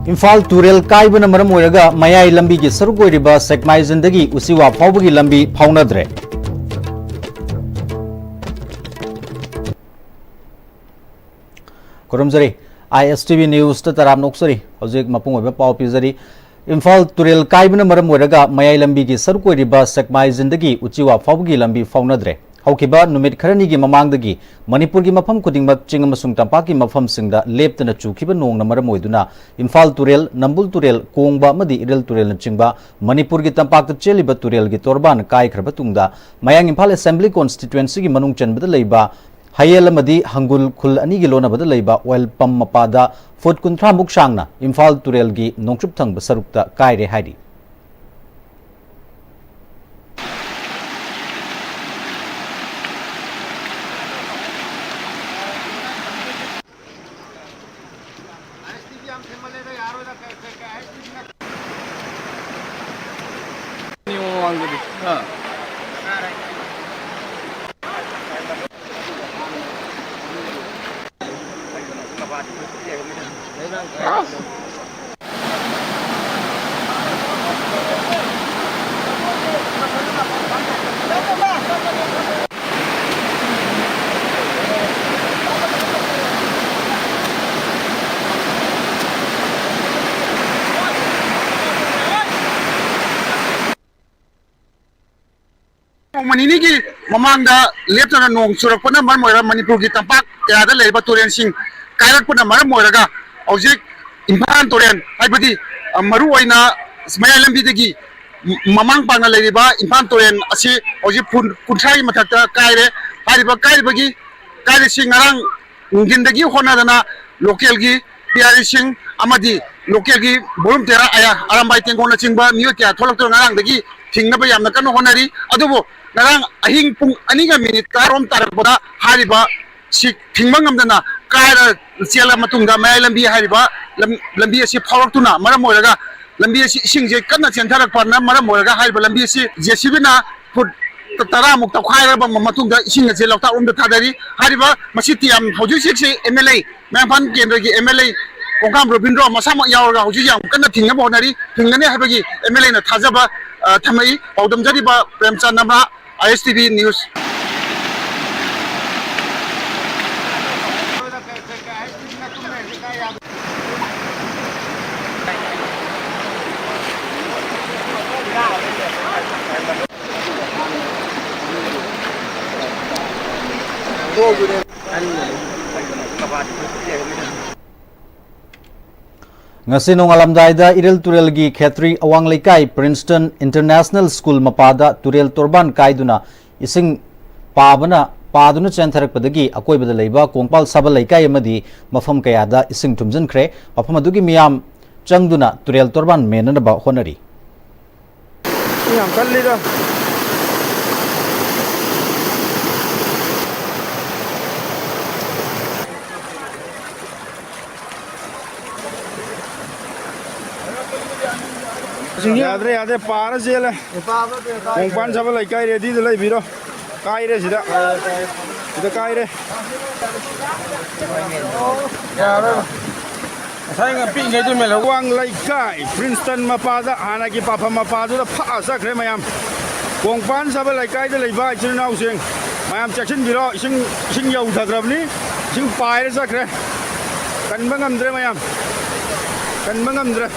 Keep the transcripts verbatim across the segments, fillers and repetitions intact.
ꯏꯝꯐꯥꯜ ꯇꯨꯔꯦꯜ ꯀꯥꯏꯕꯅ ꯃꯔꯝ ꯑꯣꯏꯔꯒ ꯃꯌꯥꯏ ꯂꯝꯕꯤꯒꯤ ꯁꯔꯨꯛ ꯑꯣꯏꯔꯤꯕ ꯁꯦꯛꯃꯥꯏꯖꯤꯟꯗꯒꯤ ꯎꯆꯤꯋꯥ ꯐꯥꯎꯕꯒꯤ ꯂꯝꯕꯤ ꯐꯥꯎꯅꯗ꯭ꯔꯦ꯫ ꯈꯨꯔꯨꯝꯖꯔꯤ, ISTV Newsꯇ ꯇꯔꯥꯝꯅ ꯑꯣꯛꯆꯔꯤ꯫ ꯍꯧꯖꯤꯛ ꯃꯄꯨꯡ ꯑꯣꯏꯕ ꯄꯥꯎ ꯄꯤꯖꯔꯤ꯫ ꯏꯝꯐꯥꯜ ꯇꯨꯔꯦꯜ ꯀꯥꯏꯕꯅ ꯃꯔꯝ ꯑꯣꯏꯔꯒ ꯃꯌꯥꯏ ꯂꯝꯕꯤꯒꯤ ꯁꯔꯨꯛ ꯑꯣꯏꯔꯤꯕ ꯁꯦꯛꯃꯥꯏꯖꯤꯟꯗꯒꯤ ꯎꯆꯤꯋꯥ ꯐꯥꯎꯕꯒꯤ ꯂꯝꯕꯤ ꯐꯥꯎꯅꯗ꯭ꯔꯦ꯫ ꯍꯧꯈꯤꯕ ꯅꯨꯃꯤꯠ ꯈꯔꯅꯤꯒꯤ ꯃꯃꯥꯡꯗꯒꯤ ꯃꯅꯤꯄꯨꯔꯒꯤ ꯃꯐꯝ ꯈꯨꯗꯤꯡꯃꯛ, ꯆꯤꯡ ꯑꯃꯁꯨꯡ ꯇꯝꯄꯥꯛꯀꯤ ꯃꯐꯝꯁꯤꯡꯗ ꯂꯦꯞꯇꯅ ꯆꯨꯈꯤꯕ ꯅꯣꯡꯅ ꯃꯔꯝ ꯑꯣꯏꯗꯨꯅ ꯏꯝꯐꯥꯜ ꯇꯨꯔꯦꯜ, ꯅꯝꯕꯨꯜ ꯇꯨꯔꯦꯜ, ꯀꯣꯡꯕ ꯑꯃꯗꯤ ꯏꯔꯤꯜ ꯇꯨꯔꯦꯜꯅꯆꯤꯡꯕ ꯃꯅꯤꯄꯨꯔꯒꯤ ꯇꯝꯄꯥꯛꯇ ꯆꯦꯜꯂꯤꯕ ꯇꯨꯔꯦꯜꯒꯤ ꯇꯣꯔꯕꯥꯟ ꯀꯥꯏꯈ꯭ꯔꯕ ꯇꯨꯡꯗ, ꯃꯌꯥꯡ ꯏꯝꯐꯥꯜ Assembly Constituencyꯒꯤ ꯃꯅꯨꯡ ꯆꯟꯕꯗ ꯂꯩꯕ ꯍꯌꯦꯜ ꯑꯃꯗꯤ ꯍꯪꯒꯨꯜ ꯈꯨꯜ ꯑꯅꯤꯒꯤ ꯂꯣꯟꯅꯕꯗ ꯂꯩꯕ oil pump ꯃꯄꯥꯗ ꯐꯨꯠ ꯀꯨꯟꯊ꯭ꯔꯥ ꯃꯨꯛ ꯁꯥꯡꯅ ꯏꯝꯐꯥꯜ ꯇꯨꯔꯦꯜꯒꯤ ꯅꯣꯡꯆꯨꯞ ꯊꯪꯕ ꯁꯔꯨꯛꯇ ꯀꯥꯏꯔꯦ ꯍꯥꯏꯔꯤ꯫ ꯅꯣꯡꯃ ꯅꯤꯅꯤꯒꯤ ꯃꯃꯥꯡꯗ ꯂꯦꯞꯇꯅ ꯅꯣꯡ ꯆꯨꯔꯛꯄꯅ ꯃꯔꯝ ꯑꯣꯏꯔꯒ ꯃꯅꯤꯄꯨꯔꯒꯤ ꯇꯝꯄꯥꯛ ꯀꯌꯥꯗ ꯂꯩꯔꯤꯕ ꯇꯨꯔꯦꯜꯁꯤꯡ ꯀꯥꯏꯔꯛꯄꯅ ꯃꯔꯝ ꯑꯣꯏꯔꯒ ꯍꯧꯖꯤꯛ ꯏꯝꯐꯥꯜ ꯇꯨꯔꯦꯜ, ꯍꯥꯏꯕꯗꯤ, ꯑ, ꯃꯔꯨꯑꯣꯏꯅ ꯃꯌꯥꯏ ꯂꯝꯕꯤꯗꯒꯤ ꯃ-, ꯃꯃꯥꯡ ꯄꯥꯡꯅ ꯂꯩꯔꯤꯕ ꯏꯝꯐꯥꯜ ꯇꯨꯔꯦꯜ ꯑꯁꯤ ꯍꯧꯖꯤꯛ ꯐꯨꯠ ꯀꯨꯟꯊ꯭ꯔꯥꯒꯤ ꯃꯊꯛꯇ ꯀꯥꯏꯔꯦ꯫ ꯍꯥꯏꯔꯤꯕ ꯀꯥꯏꯔꯤꯕꯒꯤ, ꯀꯥꯏꯔꯤꯁꯤ ꯉꯔꯥꯡ ꯅꯨꯡꯊꯤꯟꯗꯒꯤ ꯍꯣꯠꯅꯗꯅ ꯂꯣꯀꯦꯜꯒꯤ ꯄꯤ ꯑꯥꯔ ꯏꯁꯤꯡ ꯑꯃꯗꯤ ꯂꯣꯀꯦꯜꯒꯤ ꯕꯣꯂꯨꯟꯇꯤꯌꯔ ꯑꯌꯥ-, ꯑꯔꯥꯝꯕꯥꯏ ꯇꯦꯡꯒꯣꯜꯅꯆꯤꯡꯕ ꯃꯤꯑꯣꯏ ꯀꯌꯥ ꯊꯣꯛꯂꯛꯇꯨꯅ ꯉꯔꯥꯡꯗꯒꯤ ꯊꯤꯡꯅꯕ ꯌꯥꯝꯅ ꯀꯟꯅ ꯍꯣꯠꯅꯔꯤ꯫ ꯑꯗꯨꯕꯨ ꯉꯔꯥꯡ ꯑꯍꯤꯡ ꯄꯨꯡ ꯑꯅꯤꯒ ꯃꯤꯅꯤꯠ ꯇꯔꯥꯔꯣꯝ ꯇꯥꯔꯛꯄꯗ ꯍꯥꯏꯔꯤꯕ ꯁꯤ ꯊꯤꯡꯕ ꯉꯝꯗꯅ ꯀꯥꯏꯔ ꯆꯦꯜꯂ ꯃꯇꯨꯡꯗ ꯃꯌꯥꯏ ꯂꯝꯕꯤ ꯍꯥꯏꯔꯤꯕ ꯂꯝ-, ꯂꯝꯕꯤ ꯑꯁꯤ ꯐꯥꯎꯔꯛꯇꯨꯅ ꯃꯔꯝ ꯑꯣꯏꯔꯒ ꯂꯝꯕꯤ ꯑꯁꯤ ꯏꯁꯤꯡꯁꯦ ꯀꯟꯅ ꯆꯦꯟꯊꯔꯛꯄꯅ ꯃꯔꯝ ꯑꯣꯏꯔꯒ ꯍꯥꯏꯔꯤꯕ ꯂꯝꯕꯤ ꯑꯁꯤ ꯖꯦ ꯁꯤ ꯕꯤꯅ ꯐꯨꯠ ꯇꯔꯥꯃꯨꯛ ꯇꯧꯈꯥꯏꯔꯕ ꯃꯇꯨꯡꯗ ꯏꯁꯤꯡ ꯑꯁꯤ ꯂꯣꯛꯇꯥꯛꯂꯣꯝꯗ ꯊꯥꯗꯔꯤ꯫ ꯍꯥꯏꯔꯤꯕ ꯃꯁꯤ ꯇꯤ ꯑꯦꯝ ꯍꯧꯖꯤꯛ ꯍꯧꯖꯤꯛꯁꯤ ꯑꯦꯝ ꯑꯦꯜ ꯑꯦ, ꯃꯌꯥꯡ ꯏꯝꯐꯥꯜ ꯀꯦꯟꯗ꯭ꯔꯒꯤ ꯑꯦꯝ ꯑꯦꯜ ꯑꯦ ꯀꯣꯡꯀꯥꯝ ꯔꯣꯕꯤꯟꯗ꯭ꯔꯣ ꯃꯁꯥꯃꯛ ꯌꯥꯎꯔꯒ ꯍꯧꯖꯤꯛ ꯌꯥꯝ ꯀꯟꯅ ꯊꯤꯡꯅꯕ ꯍꯣꯠꯅꯔꯤ꯫ ꯊꯤꯡꯒꯅꯤ ꯍꯥꯏꯕꯒꯤ ꯑꯦꯝ ꯑꯦꯜ ꯑꯦꯅ ꯊꯥꯖꯕ, ꯑ, ꯊꯝꯃꯛꯏ꯫ ꯄꯥꯎꯗꯝꯖꯔꯤꯕ ꯄ꯭ꯔꯦꯝꯆꯥꯟ ꯅꯝꯔꯥ, ꯑꯥꯏ ꯑꯦꯁ ꯇꯤ ꯚꯤ ꯅ꯭ꯌꯨꯁ꯫ ꯉꯁꯤ ꯅꯣꯡꯉꯥꯜꯂꯝꯗꯥꯏꯗ ꯏꯔꯤꯜ ꯇꯨꯔꯦꯜꯒꯤ ꯈꯦꯇ꯭ꯔꯤ ꯑꯋꯥꯡ ꯂꯩꯀꯥꯏ ꯄ꯭ꯔꯤꯟꯁꯇꯟ ꯏꯟꯇꯔꯅꯦꯁꯅꯦꯜ ꯁ꯭ꯀꯨꯜ ꯃꯄꯥꯗ ꯇꯨꯔꯦꯜ ꯇꯣꯔꯕꯥꯟ ꯀꯥꯏꯗꯨꯅ ꯏꯁꯤꯡ ꯄꯥꯕꯅ, ꯄꯥꯗꯨꯅ ꯆꯦꯟꯊꯔꯛꯄꯗꯒꯤ ꯑꯀꯣꯏꯕꯗ ꯂꯩꯕ ꯀꯣꯡꯄꯥꯜ ꯁꯥꯕ ꯂꯩꯀꯥꯏ ꯑꯃꯗꯤ ꯃꯐꯝ ꯀꯌꯥꯗ ꯏꯁꯤꯡ ꯊꯨꯝꯖꯤꯟꯈ꯭ꯔꯦ꯫ ꯃꯐꯝ ꯑꯗꯨꯒꯤ ꯃꯤꯌꯥꯝ ꯆꯪꯗꯨꯅ ꯇꯨꯔꯦꯜ ꯇꯣꯔꯕꯥꯟ ꯃꯦꯟꯅꯅꯕ ꯍꯣꯠꯅꯔꯤ꯫ ꯌꯥꯝ ꯀꯜꯂꯤꯗ꯫ ꯌꯥꯗ꯭ꯔꯦ, ꯌꯥꯗ꯭ꯔꯦ, ꯄꯥꯔ ꯆꯦꯜꯂꯦ꯫ ꯈꯣꯡꯄꯥꯟ ꯁꯥꯕ ꯂꯩꯀꯥꯏ ꯔꯦꯗꯤꯗ ꯂꯩꯕꯤꯔꯣ꯫ ꯀꯥꯏꯔꯦ ꯁꯤꯗ꯫ ꯁꯤꯗ ꯀꯥꯏꯔꯦ꯫ ꯌꯥꯔꯣꯏ꯫ ꯉꯁꯥꯏ ꯉ-, ꯄꯤꯛꯏꯉꯩꯗ ꯃꯦꯜꯍꯧ꯫ ꯋꯥꯡ ꯂꯩꯀꯥꯏ, ꯄ꯭ꯔꯤꯟꯁꯇꯟ ꯃꯄꯥꯗ, ꯍꯥꯟꯅꯒꯤ ꯄꯥꯐꯝ ꯃꯄꯥꯗꯨꯗ ꯐꯛꯑ ꯆꯠꯈ꯭ꯔꯦ ꯃꯌꯥꯝ꯫ ꯀꯣꯡꯄꯥꯟ ꯁꯥꯕ ꯂꯩꯀꯥꯏꯗ ꯂꯩꯕ ꯏꯆꯤꯜ ꯏꯅꯥꯎꯁꯤꯡ, ꯃꯌꯥꯝ ꯆꯦꯛꯁꯤꯟꯕꯤꯔꯣ꯫ ꯏꯁꯤꯡ, ꯏꯁꯤꯡ ꯌꯧꯊꯈ꯭ꯔꯕꯅꯤ꯫ ꯏꯁꯤꯡ ꯄꯥꯏꯔ ꯆꯠꯈ꯭ꯔꯦ꯫ ꯀꯟꯕ ꯉꯝꯗ꯭ꯔꯦ ꯃꯌꯥꯝ꯫ ꯀꯟꯕ ꯉꯝꯗ꯭ꯔꯦ꯫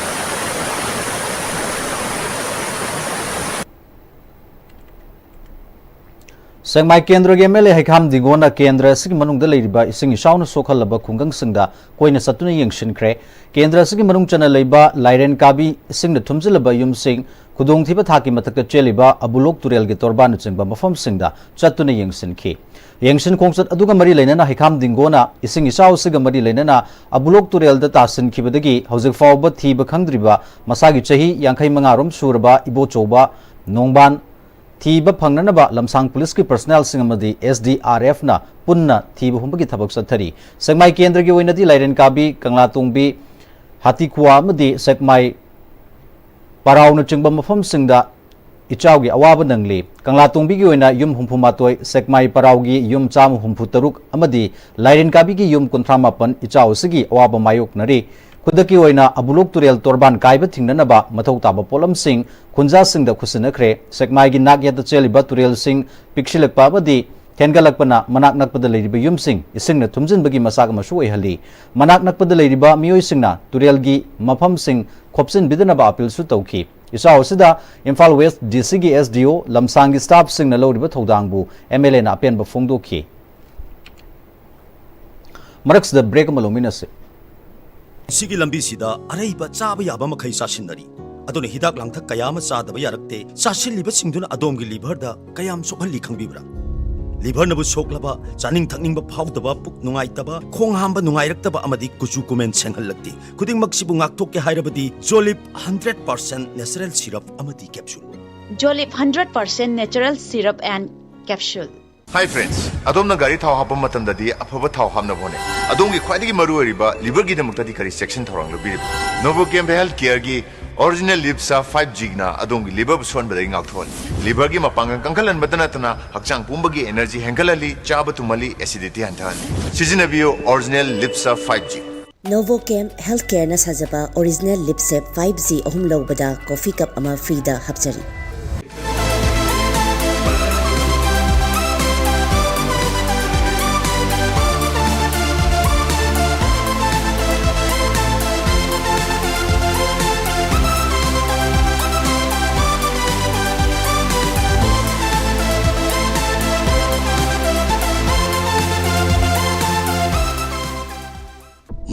ꯁꯦꯛꯃꯥꯏ ꯀꯦꯟꯗ꯭ꯔꯒꯤ ꯑꯦꯝ ꯑꯦꯜ ꯑꯦ ꯍꯩꯈꯥꯝ ꯗꯤꯡꯒꯣꯅ ꯀꯦꯟꯗ꯭ꯔ ꯑꯁꯤꯒꯤ ꯃꯅꯨꯡꯗ ꯂꯩꯔꯤꯕ ꯏꯁꯤꯡ ꯏꯆꯥꯎꯅ ꯁꯣꯛꯍꯜꯂꯕ ꯈꯨꯡꯒꯪꯁꯤꯡꯗ ꯀꯣꯏꯅ ꯆꯠꯇꯨꯅ ꯌꯦꯡꯁꯤꯟꯈ꯭ꯔꯦ꯫ ꯀꯦꯟꯗ꯭ꯔ ꯑꯁꯤꯒꯤ ꯃꯅꯨꯡ ꯆꯟꯅ ꯂꯩꯕ ꯂꯥꯏꯔꯦꯟ ꯀꯥꯕꯤ ꯏꯁꯤꯡꯅ ꯊꯨꯝꯖꯤꯜꯂꯕ ꯌꯨꯝꯁꯤꯡ, ꯈꯨꯗꯣꯡꯊꯤꯕ ꯊꯥꯛꯀꯤ ꯃꯊꯛꯇ ꯆꯦꯜꯂꯤꯕ ꯑꯕꯨꯂꯣꯛ ꯇꯨꯔꯦꯜꯒꯤ ꯇꯣꯔꯕꯥꯟꯅꯆꯤꯡꯕ ꯃꯐꯝꯁꯤꯡꯗ ꯆꯠꯇꯨꯅ ꯌꯦꯡꯁꯤꯟꯈꯤ꯫ ꯌꯦꯡꯁꯤꯟ ꯈꯣꯡꯆꯠ ꯑꯗꯨꯒ ꯃꯔꯤ ꯂꯩꯅꯅ ꯍꯩꯈꯥꯝ ꯗꯤꯡꯒꯣꯅ ꯏꯁꯤꯡ ꯏꯆꯥꯎ ꯑꯁꯤꯒ ꯃꯔꯤ ꯂꯩꯅꯅ ꯑꯕꯨꯂꯣꯛ ꯇꯨꯔꯦꯜꯗ ꯇꯥꯁꯤꯟꯈꯤꯕꯗꯒꯤ ꯍꯧꯖꯤꯛ ꯐꯥꯎꯕ ꯊꯤꯕ ꯈꯪꯗ꯭ꯔꯤꯕ ꯃꯁꯥꯒꯤ ꯆꯍꯤ ꯌꯥꯡꯈꯩ ꯃꯉꯥ ꯔꯣꯝ ꯁꯨꯔꯕ ꯏꯕꯣꯆꯧꯕ ꯅꯣꯡꯕꯥꯟ ꯊꯤꯕ ꯐꯪꯅꯅꯕ ꯂꯝꯁꯥꯡ ꯄꯨꯂꯤꯁꯀꯤ ꯄꯔꯁꯅꯦꯜꯁꯤꯡ ꯑꯃꯗꯤ ꯑꯦꯁ ꯗꯤ ꯑꯥꯔ ꯑꯦꯐꯅ ꯄꯨꯟꯅ ꯊꯤꯕ ꯍꯨꯝꯕꯒꯤ ꯊꯕꯛ ꯆꯠꯊꯔꯤ꯫ ꯁꯦꯛꯃꯥꯏ ꯀꯦꯟꯗ꯭ꯔꯒꯤ ꯑꯣꯏꯅꯗꯤ ꯂꯥꯏꯔꯦꯟ ꯀꯥꯕꯤ, ꯀꯪꯂꯥꯇꯣꯡꯕꯤ, ꯍꯥꯇꯤꯈꯨꯋꯥ ꯑꯃꯗꯤ ꯁꯦꯛꯃꯥꯏ ꯄꯔꯥꯎꯅꯆꯤꯡꯕ ꯃꯐꯝꯁꯤꯡꯗ ꯏꯆꯥꯎꯒꯤ ꯑꯋꯥꯕ ꯅꯪꯂꯤ꯫ ꯀꯪꯂꯥꯇꯣꯡꯕꯤꯒꯤ ꯑꯣꯏꯅ ꯌꯨꯝ ꯍꯨꯝꯐꯨ ꯃꯥꯊꯣꯏ, ꯁꯦꯛꯃꯥꯏ ꯄꯔꯥꯎꯒꯤ ꯌꯨꯝ ꯆꯥꯝꯃ ꯍꯨꯝꯐꯨ ꯇꯔꯨꯛ ꯑꯃꯗꯤ ꯂꯥꯏꯔꯦꯟ ꯀꯥꯕꯤꯒꯤ ꯌꯨꯝ ꯀꯨꯟꯊ꯭ꯔꯥ ꯃꯥꯄꯟ ꯏꯆꯥꯎ ꯑꯁꯤꯒꯤ ꯑꯋꯥꯕ ꯃꯥꯌꯣꯛꯅꯔꯤ꯫ ꯈꯨꯗꯛꯀꯤ ꯑꯣꯏꯅ ꯑꯕꯨꯂꯣꯛ ꯇꯨꯔꯦꯜ ꯇꯣꯔꯕꯥꯟ ꯀꯥꯏꯕ ꯊꯤꯡꯅꯅꯕ ꯃꯊꯧ ꯇꯥꯕ ꯄꯣꯠꯂꯝꯁꯤꯡ ꯈꯨꯟꯖꯥꯁꯤꯡꯗ ꯈꯨꯠꯁꯤꯟꯅꯈ꯭ꯔꯦ꯫ ꯁꯦꯛꯃꯥꯏꯒꯤ ꯅꯥꯛ ꯌꯦꯠꯇ ꯆꯦꯜꯂꯤꯕ ꯇꯨꯔꯦꯜꯁꯤꯡ ꯄꯤꯛꯁꯤꯜꯂꯛꯄ ꯑꯃꯗꯤ ꯍꯦꯟꯒꯠꯂꯛꯄꯅ ꯃꯅꯥꯛ ꯅꯛꯄꯗ ꯂꯩꯔꯤꯕ ꯌꯨꯝꯁꯤꯡ ꯏꯁꯤꯡꯅ ꯊꯨꯝꯖꯤꯟꯕꯒꯤ ꯃꯆꯥꯛ ꯑꯃꯁꯨ ꯑꯣꯏꯍꯜꯂꯤ꯫ ꯃꯅꯥꯛ ꯅꯛꯄꯗ ꯂꯩꯔꯤꯕ ꯃꯤꯑꯣꯏꯁꯤꯡꯅ ꯇꯨꯔꯦꯜꯒꯤ ꯃꯐꯝꯁꯤꯡ ꯈꯣꯞꯆꯤꯟꯕꯤꯗꯅꯕ ꯑꯄꯤꯜꯁꯨ ꯇꯧꯈꯤ꯫ ꯏꯆꯥꯎ ꯑꯁꯤꯗ ꯏꯝꯐꯥꯜ ꯋꯦꯁ ꯗꯤ ꯁꯤꯒꯤ ꯑꯦꯁ ꯗꯤ ꯑꯣ, ꯂꯝꯁꯥꯡꯒꯤ ꯁ꯭ꯇꯥꯐꯁꯤꯡꯅ ꯂꯧꯔꯤꯕ ꯊꯧꯗꯥꯡꯕꯨ ꯑꯦꯝ ꯑꯦꯜ ꯑꯦꯅ ꯑꯄꯦꯟꯕ ꯐꯣꯡꯗꯣꯛꯈꯤ꯫ ꯃꯔꯛꯁꯤꯗ ꯕ꯭ꯔꯦꯛ ꯑꯃ ꯂꯧꯃꯤꯟꯅꯁꯤ꯫ ꯁꯤꯒꯤ ꯂꯝꯕꯤꯁꯤꯗ ꯑꯔꯩꯕ ꯆꯥꯕ ꯌꯥꯕ ꯃꯈꯩ ꯆꯥꯁꯤꯟꯅꯔꯤ꯫ ꯑꯗꯨꯅ ꯍꯤꯗꯥꯛ ꯂꯥꯡꯊꯛ ꯀꯌꯥ ꯑꯃ ꯆꯥꯗꯕ ꯌꯥꯔꯛꯇꯦ꯫ ꯆꯥꯁꯤꯜꯂꯤꯕꯁꯤꯡꯗꯨꯅ ꯑꯗꯣꯝꯒꯤ ꯂꯤꯚꯔꯗ ꯀꯌꯥꯝ ꯁꯣꯛꯍꯜꯂꯤ ꯈꯪꯕꯤꯕ꯭ꯔꯥ? ꯂꯤꯚꯔꯅꯕꯨ ꯁꯣꯛꯂꯕ, ꯆꯥꯅꯤꯡ ꯊꯛꯅꯤꯡꯕ ꯐꯥꯎꯗꯕ, ꯄꯨꯛ ꯅꯨꯡꯉꯥꯏꯇꯕ, ꯈꯣꯡ ꯍꯥꯝꯕ ꯅꯨꯡꯉꯥꯏꯔꯛꯇꯕ ꯑꯃꯗꯤ ꯀꯨꯆꯨ ꯀꯨꯃꯦꯟ ꯁꯦꯡꯍꯜꯂꯛꯇꯦ꯫ ꯈꯨꯗꯤꯡꯃꯛꯁꯤꯕꯨ ꯉꯥꯛꯊꯣꯛꯀꯦ ꯍꯥꯏꯔꯕꯗꯤ ꯖꯣꯂꯤꯞ ꯍꯟꯗ꯭ꯔꯦꯠ ꯄꯥꯔꯁꯦꯟ ꯅꯦꯆꯔꯦꯜ ꯁꯤꯔꯞ ꯑꯃꯗꯤ capsule. Jolip hundred percent natural syrup and capsule. Hi friends, ꯑꯗꯣꯝꯅ ꯒꯥꯔꯤ ꯊꯥꯎ ꯍꯥꯞꯄ ꯃꯇꯝꯗꯗꯤ ꯑꯐꯕ ꯊꯥꯎ ꯍꯥꯞꯅꯕ ꯍꯣꯠꯅꯩ꯫ ꯑꯗꯣꯝꯒꯤ ꯈ꯭ꯋꯥꯏꯗꯒꯤ ꯃꯔꯨꯑꯣꯏꯔꯤꯕ ꯂꯤꯚꯔꯒꯤꯗꯃꯛꯇꯗꯤ ꯀꯔꯤ ꯆꯦꯛꯁꯤꯟ ꯊꯧꯔꯥꯡ ꯂꯧꯕꯤꯔꯤꯕ? ꯅꯣꯕꯣꯀꯦꯝ ꯍꯦꯜꯊ ꯀꯦꯌꯔꯒꯤ ꯑꯣꯔꯤꯖꯤꯅꯦꯜ ꯂꯤꯞꯁꯥ ꯐꯥꯏꯚ ꯖꯤꯅ ꯑꯗꯣꯝꯒꯤ ꯂꯤꯚꯔꯕꯨ ꯁꯣꯟꯕꯗꯒꯤ ꯉꯥꯛꯊꯣꯛꯍꯜꯂꯤ꯫ ꯂꯤꯚꯔꯒꯤ ꯃꯄꯥꯡꯒꯜ ꯀꯟꯈꯠꯍꯟꯕꯇ ꯅꯠꯇꯅ ꯍꯛꯆꯥꯡ ꯄꯨꯝꯕꯒꯤ ꯑꯦꯅꯔꯖꯤ ꯍꯦꯟꯒꯠꯍꯜꯂꯤ, ꯆꯥꯕ ꯇꯨꯝꯍꯜꯂꯤ, ꯑꯦꯁꯤꯗꯤꯇꯤ ꯍꯟꯊꯍꯜꯂꯤ꯫ ꯁꯤꯖꯤꯟꯅꯕꯤꯌꯨ ꯑꯣꯔꯤꯖꯤꯅꯦꯜ ꯂꯤꯞꯁꯥ ꯐꯥꯏꯚ ꯖꯤ꯫ ꯅꯣꯕꯣꯀꯦꯝ ꯍꯦꯜꯊ ꯀꯦꯌꯔꯅ ꯁꯥꯖꯕ ꯑꯣꯔꯤꯖꯤꯅꯦꯜ ꯂꯤꯞꯁꯦꯞ ꯐꯥꯏꯚ ꯖꯤ ꯑꯍꯨꯝ ꯂꯧꯕꯗ ꯀꯣꯐꯤ ꯀꯞ ꯑꯃ ꯐ꯭ꯔꯤꯗ ꯍꯥꯞꯆꯔꯤ꯫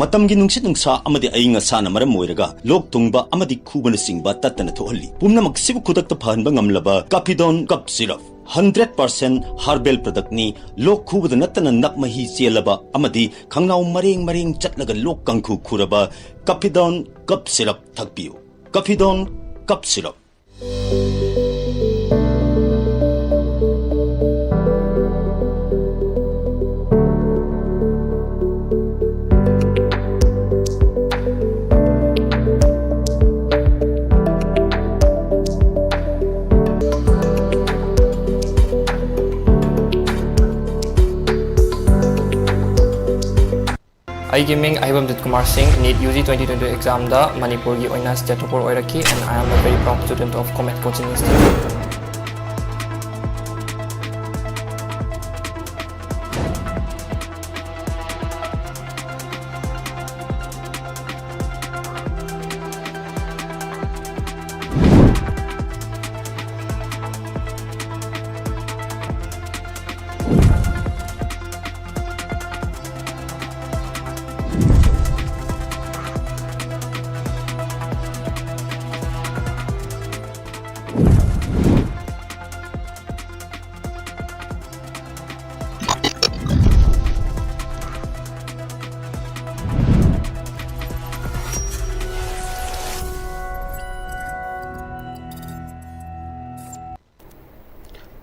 ꯃꯇꯝꯒꯤ ꯅꯨꯡꯁꯤꯠ ꯅꯨꯡꯁꯥ ꯑꯃꯗꯤ ꯑꯏꯪ ꯑꯁꯥꯅ ꯃꯔꯝ ꯑꯣꯏꯔꯒ ꯂꯣꯛ ꯊꯨꯡꯕ ꯑꯃꯗꯤ ꯈꯨꯕꯅꯆꯤꯡꯕ ꯇꯠꯇꯅ ꯊꯣꯛꯍꯜꯂꯤ꯫ ꯄꯨꯝꯅꯃꯛꯁꯤꯕꯨ ꯈꯨꯗꯛꯇ ꯐꯍꯟꯕ ꯉꯝꯂꯕ ꯀꯥꯐꯤꯗꯣꯟ cough syrup. Hundred percent herbal ꯄ꯭ꯔꯗꯛꯅꯤ꯫ ꯂꯣꯛ ꯈꯨꯕꯗ ꯅꯠꯇꯅ ꯅꯞ ꯃꯍꯤ ꯆꯦꯜꯂꯕ ꯑꯃꯗꯤ ꯈꯪꯅꯥꯎ ꯃꯔꯦꯡ ꯃꯔꯦꯡ ꯆꯠꯂꯒ ꯂꯣꯛ ꯀꯥꯡꯈꯨ ꯈꯨꯔꯕ ꯀꯥꯐꯤꯗꯣꯟ ꯀꯞ ꯁꯤꯔꯞ ꯊꯛꯄꯤꯌꯨ꯫ ꯀꯥꯐꯤꯗꯣꯟ cough syrup. ꯑꯩꯒꯤ ꯃꯤꯡ ꯑꯍꯩꯕꯝ ꯖꯤꯠ ꯀꯨꯃꯥꯔ ꯁꯤꯡ꯫ NEET UG twenty twenty examꯗ ꯃꯅꯤꯄꯨꯔꯒꯤ ꯑꯣꯏꯅ state topper ꯑꯣꯏꯔꯛꯈꯤ, and I am a very proud student of Comet Coaching Institute.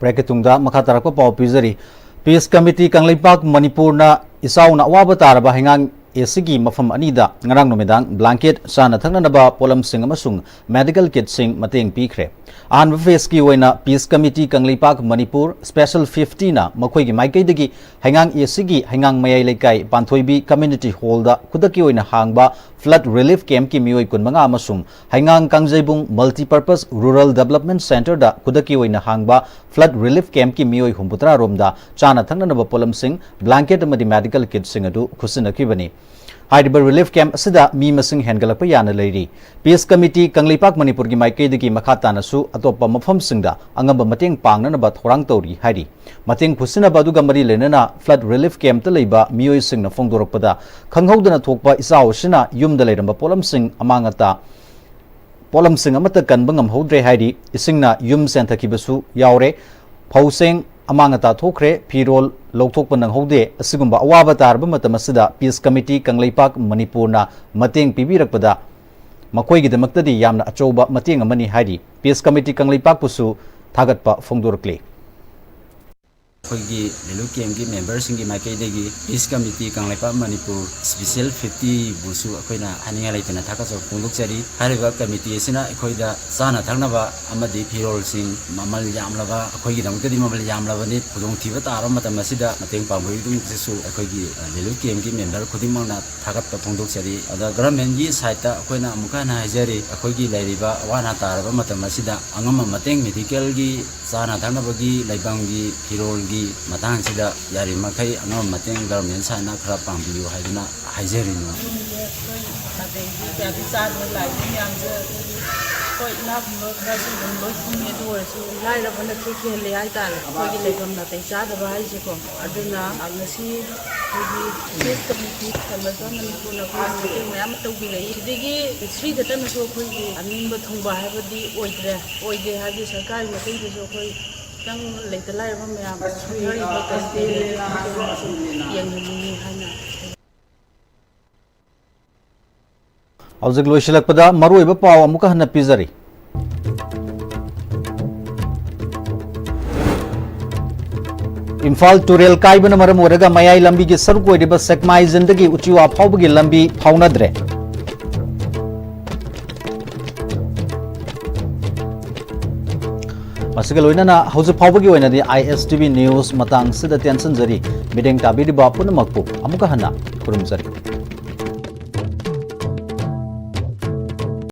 Breakꯀꯤ ꯇꯨꯡꯗ ꯃꯈꯥ ꯇꯥꯔꯛꯄ ꯄꯥꯎ ꯄꯤꯖꯔꯤ꯫ Peace Committee ꯀꯪꯂꯩꯄꯥꯛ ꯃꯅꯤꯄꯨꯔꯅ ꯏꯆꯥꯎꯅ ꯑꯋꯥꯕ ꯇꯥꯔꯕ ꯍꯩꯉꯥꯡ ꯑꯦꯁꯤꯒꯤ ꯃꯐꯝ ꯑꯅꯤꯗ ꯉꯔꯥꯡ ꯅꯨꯃꯤꯗꯥꯡ blanket, ꯆꯥꯅ ꯊꯛꯅꯅꯕ ꯄꯣꯠꯂꯝꯁꯤꯡ ꯑꯃꯁꯨꯡ medical kitꯁꯤꯡ ꯃꯇꯦꯡ ꯄꯤꯈ꯭ꯔꯦ꯫ ꯑꯍꯥꯟꯕ phaseꯀꯤ ꯑꯣꯏꯅ Peace Committee Kangleipak Manipur Special fiftyꯅ ꯃꯈꯣꯏꯒꯤ ꯃꯥꯏꯀꯩꯗꯒꯤ ꯍꯩꯉꯥꯡ ꯑꯦꯁꯤꯒꯤ ꯍꯩꯉꯥꯡ ꯃꯌꯥꯏ ꯂꯩꯀꯥꯏ ꯄꯥꯟꯊꯣꯏꯕꯤ Community Hallꯗ ꯈꯨꯗꯛꯀꯤ ꯑꯣꯏꯅ ꯍꯥꯡꯕ flood relief campꯀꯤ ꯃꯤꯑꯣꯏ ꯀꯨꯟꯃꯉꯥ ꯑꯃꯁꯨꯡ ꯍꯩꯉꯥꯡ ꯀꯥꯡꯖꯩꯕꯨꯡ Multipurpose Rural Development Centreꯗ ꯈꯨꯗꯛꯀꯤ ꯑꯣꯏꯅ ꯍꯥꯡꯕ flood relief campꯀꯤ ꯃꯤꯑꯣꯏ ꯍꯨꯝꯐꯨꯇꯔꯥ ꯔꯣꯝꯗ ꯆꯥꯅ ꯊꯛꯅꯅꯕ ꯄꯣꯠꯂꯝꯁꯤꯡ, blanket ꯑꯃꯗꯤ medical kitꯁꯤꯡ ꯑꯗꯨ ꯈꯨꯠꯁꯤꯟꯅꯈꯤꯕꯅꯤ꯫ ꯍꯥꯏꯔꯤꯕ relief camp ꯑꯁꯤꯗ ꯃꯤ ꯃꯁꯤꯡ ꯍꯦꯟꯒꯠꯂꯛꯄ ꯌꯥꯅ ꯂꯩꯔꯤ꯫ Peace Committee ꯀꯪꯂꯩꯄꯥꯛ ꯃꯅꯤꯄꯨꯔꯒꯤ ꯃꯥꯏꯀꯩꯗꯒꯤ ꯃꯈꯥ ꯇꯥꯅꯁꯨ ꯑꯇꯣꯞꯄ ꯃꯐꯝꯁꯤꯡꯗ ꯑꯉꯝꯕ ꯃꯇꯦꯡ ꯄꯥꯡꯅꯅꯕ ꯊꯧꯔꯥꯡ ꯇꯧꯔꯤ ꯍꯥꯏꯔꯤ꯫ ꯃꯇꯦꯡ ꯈꯨꯠꯁꯤꯟꯅꯕ ꯑꯗꯨꯒ ꯃꯔꯤ ꯂꯩꯅꯅ flood relief campꯇ ꯂꯩꯕ ꯃꯤꯑꯣꯏꯁꯤꯡꯅ ꯐꯣꯡꯗꯣꯔꯛꯄꯗ, ꯈꯪꯍꯧꯗꯅ ꯊꯣꯛꯄ ꯏꯆꯥꯎ ꯑꯁꯤꯅ ꯌꯨꯝꯗ ꯂꯩꯔꯝꯕ ꯄꯣꯠꯂꯝꯁꯤꯡ ꯑꯃꯥꯡ ꯑꯇꯥ, ꯄꯣꯠꯂꯝꯁꯤꯡ ꯑꯃꯠꯇ ꯀꯟꯕ ꯉꯝꯍꯧꯗ꯭ꯔꯦ ꯍꯥꯏꯔꯤ꯫ ꯏꯁꯤꯡꯅ ꯌꯨꯝ ꯆꯦꯟꯊꯈꯤꯕꯁꯨ ꯌꯥꯎꯔꯦ꯫ ꯐꯧꯁꯦꯡ ꯑꯃꯥꯡ ꯑꯇꯥ ꯊꯣꯛꯈ꯭ꯔꯦ, ꯐꯤꯔꯣꯜ ꯂꯧꯊꯣꯛꯄ ꯅꯪꯍꯧꯗꯦ꯫ ꯑꯁꯤꯒꯨꯝꯕ ꯑꯋꯥꯕ ꯇꯥꯔꯕ ꯃꯇꯝ ꯑꯁꯤꯗ Peace Committee ꯀꯪꯂꯩꯄꯥꯛ ꯃꯅꯤꯄꯨꯔꯅ ꯃꯇꯦꯡ ꯄꯤꯕꯤꯔꯛꯄꯗ ꯃꯈꯣꯏꯒꯤꯗꯃꯛꯇꯗꯤ ꯌꯥꯝꯅ ꯑꯆꯧꯕ ꯃꯇꯦꯡ ꯑꯃꯅꯤ ꯍꯥꯏꯔꯤ꯫ Peace Committee ꯀꯪꯂꯩꯄꯥꯛꯄꯨꯁꯨ ꯊꯥꯒꯠꯄ ꯐꯣꯡꯗꯣꯔꯛꯂꯤ꯫ ꯑꯩꯈꯣꯏꯒꯤ ꯔꯤꯂꯤꯐ ꯀꯦꯝꯞꯀꯤ ꯃꯦꯝꯕꯔꯁꯤꯡꯒꯤ ꯃꯥꯏꯀꯩꯗꯒꯤ peace committee Kangleipak Manipur special ꯐꯤꯐꯇꯤꯕꯨꯁꯨ ꯑꯩꯈꯣꯏꯅ ꯍꯥꯏꯅꯤꯡꯉꯥꯏ ꯂꯩꯇꯅ ꯊꯥꯒꯠꯆꯕ ꯐꯣꯡꯗꯣꯛꯆꯔꯤ꯫ ꯍꯥꯏꯔꯤꯕ ꯀꯃꯤꯇꯤ ꯑꯁꯤꯅ ꯑꯩꯈꯣꯏꯗ ꯆꯥꯅ ꯊꯛꯅꯕ ꯑꯃꯗꯤ ꯐꯤꯔꯣꯜꯁꯤꯡ ꯃꯃꯜ ꯌꯥꯝꯂꯕ, ꯑꯩꯈꯣꯏꯒꯤꯗꯃꯛꯇꯗꯤ ꯃꯃꯜ ꯌꯥꯝꯂꯕꯅꯤ, ꯈꯨꯗꯣꯡꯊꯤꯕ ꯇꯥꯔꯕ ꯃꯇꯝ ꯑꯁꯤꯗ ꯃꯇꯦꯡ ꯄꯥꯡꯕꯒꯤꯗꯃꯛꯇꯁꯨ ꯑꯩꯈꯣꯏꯒꯤ ꯔꯤꯂꯤꯐ ꯀꯦꯝꯞꯀꯤ ꯃꯦꯝꯕꯔ ꯈꯨꯗꯤꯡꯃꯛꯅ ꯊꯥꯒꯠꯄ ꯐꯣꯡꯗꯣꯛꯆꯔꯤ꯫ ꯑꯗ ꯒꯚꯔꯟꯃꯦꯟꯠꯀꯤ ꯁꯥꯏꯠꯇ ꯑꯩꯈꯣꯏꯅ ꯑꯃꯨꯛꯀ ꯍꯟꯅ ꯍꯥꯏꯖꯔꯤ, ꯑꯩꯈꯣꯏꯒꯤ ꯂꯩꯔꯤꯕ ꯑꯋꯥ ꯑꯅꯥ ꯇꯥꯔꯕ ꯃꯇꯝ ꯑꯁꯤꯗ ꯑꯉꯝꯕ ꯃꯇꯦꯡ ꯃꯦꯗꯤꯀꯦꯜꯒꯤ, ꯆꯥꯅ ꯊꯛꯅꯕꯒꯤ, ꯂꯩꯐꯝꯒꯤ, ꯐꯤꯔꯣꯜꯒꯤ ꯃꯇꯥꯡꯁꯤꯗ ꯌꯥꯔꯤꯕꯃꯈꯩ ꯑꯉꯝꯕ ꯃꯇꯦꯡ ꯒꯚꯔꯟꯃꯦꯟꯠ ꯁꯥꯏꯠꯅ ꯈꯔ ꯄꯥꯡꯕꯤꯌꯨ ꯍꯥꯏꯗꯨꯅ ꯍꯥꯏꯖꯔꯤꯅꯤ꯫ ꯌꯨꯝꯁꯦ ꯑꯩꯈꯣꯏ ꯅꯥꯇꯩꯗꯤ ꯀꯌꯥꯗꯤ ꯆꯥꯗꯅ ꯂꯥꯛꯏꯕ ꯃꯌꯥꯝꯁꯦ ꯑꯩꯈꯣꯏꯒꯤ, ꯍꯣꯏ, ꯏꯅꯥꯛ ꯈꯨꯟꯕ ꯈꯔꯁꯨ ꯑꯗꯨꯝ ꯂꯣꯏ ꯈꯨꯝꯃꯤ, ꯑꯗꯨ ꯑꯣꯏꯔꯁꯨ ꯂꯥꯏꯔꯕꯅ ꯈꯦꯠ ꯈꯦꯜꯂꯦ ꯍꯥꯏꯇꯥꯔꯦ, ꯑꯩꯈꯣꯏꯒꯤ ꯂꯩꯐꯝ ꯅꯥꯇꯩ ꯆꯥꯗꯕ ꯍꯥꯏꯁꯦꯀꯣ꯫ ꯑꯗꯨꯅ ꯉꯁꯤ ꯑꯩꯈꯣꯏꯒꯤ ꯁ꯭ꯇꯦꯠ ꯀꯃꯤꯇꯤ ꯀꯃꯤꯇꯤ ꯃꯅꯤꯄꯨꯔꯅ ꯑꯩꯈꯣꯏꯒꯤ ꯃꯇꯦꯡ ꯃꯌꯥꯝ ꯑꯃ ꯇꯧꯕꯤꯔꯛꯏ꯫ ꯁꯤꯗꯒꯤ ꯁ꯭ꯔꯤ ꯈꯛꯇꯅꯁꯨ ꯑꯩꯈꯣꯏꯒꯤ ꯑꯅꯤꯡꯕ ꯊꯨꯡꯕ ꯍꯥꯏꯕꯗꯤ ꯑꯣꯏꯗ꯭ꯔꯦ, ꯑꯣꯏꯗꯦ ꯍꯥꯏꯕꯗꯤ ꯁꯔꯀꯥꯔꯒꯤ ꯃꯇꯦꯡꯗꯁꯨ ꯑꯩꯈꯣꯏ ꯈꯤꯇꯪ ꯂꯩꯇ ꯂꯥꯏꯔꯕ ꯃꯌꯥꯝ ꯁꯣꯏꯔꯤꯕ ꯀꯩꯊꯦꯜ ꯌꯦꯡꯍꯟꯅꯤꯡꯉꯤ ꯍꯥꯏꯅ ꯍꯧꯖꯤꯛ ꯂꯣꯏꯁꯤꯜꯂꯛꯄꯗ ꯃꯔꯨꯑꯣꯏꯕ ꯄꯥꯎ ꯑꯃꯨꯛꯀ ꯍꯟꯅ ꯄꯤꯖꯔꯤ꯫ ꯏꯝꯐꯥꯜ ꯇꯨꯔꯦꯜ ꯀꯥꯏꯕꯅ ꯃꯔꯝ ꯑꯣꯏꯔꯒ ꯃꯌꯥꯏ ꯂꯝꯕꯤꯒꯤ ꯁꯔꯨꯛ ꯑꯣꯏꯔꯤꯕ ꯁꯦꯛꯃꯥꯏꯖꯤꯟꯗꯒꯤ ꯎꯆꯤꯋꯥ ꯐꯥꯎꯕꯒꯤ ꯂꯝꯕꯤ ꯐꯥꯎꯅꯗ꯭ꯔꯦ꯫ ꯃꯁꯤꯒ ꯂꯣꯏꯅꯅ ꯍꯧꯖꯤꯛ ꯐꯥꯎꯕꯒꯤ ꯑꯣꯏꯅꯗꯤ I S T V News ꯃꯇꯥꯡꯁꯤꯗ ꯇꯦꯟꯁꯤꯟꯖꯔꯤ꯫ ꯃꯤꯠꯌꯦꯡ ꯇꯥꯕꯤꯔꯤꯕ ꯄꯨꯝꯅꯃꯛꯄꯨ ꯑꯃꯨꯛꯀ ꯍꯟꯅ ꯈꯨꯔꯨꯝꯖꯔꯤ꯫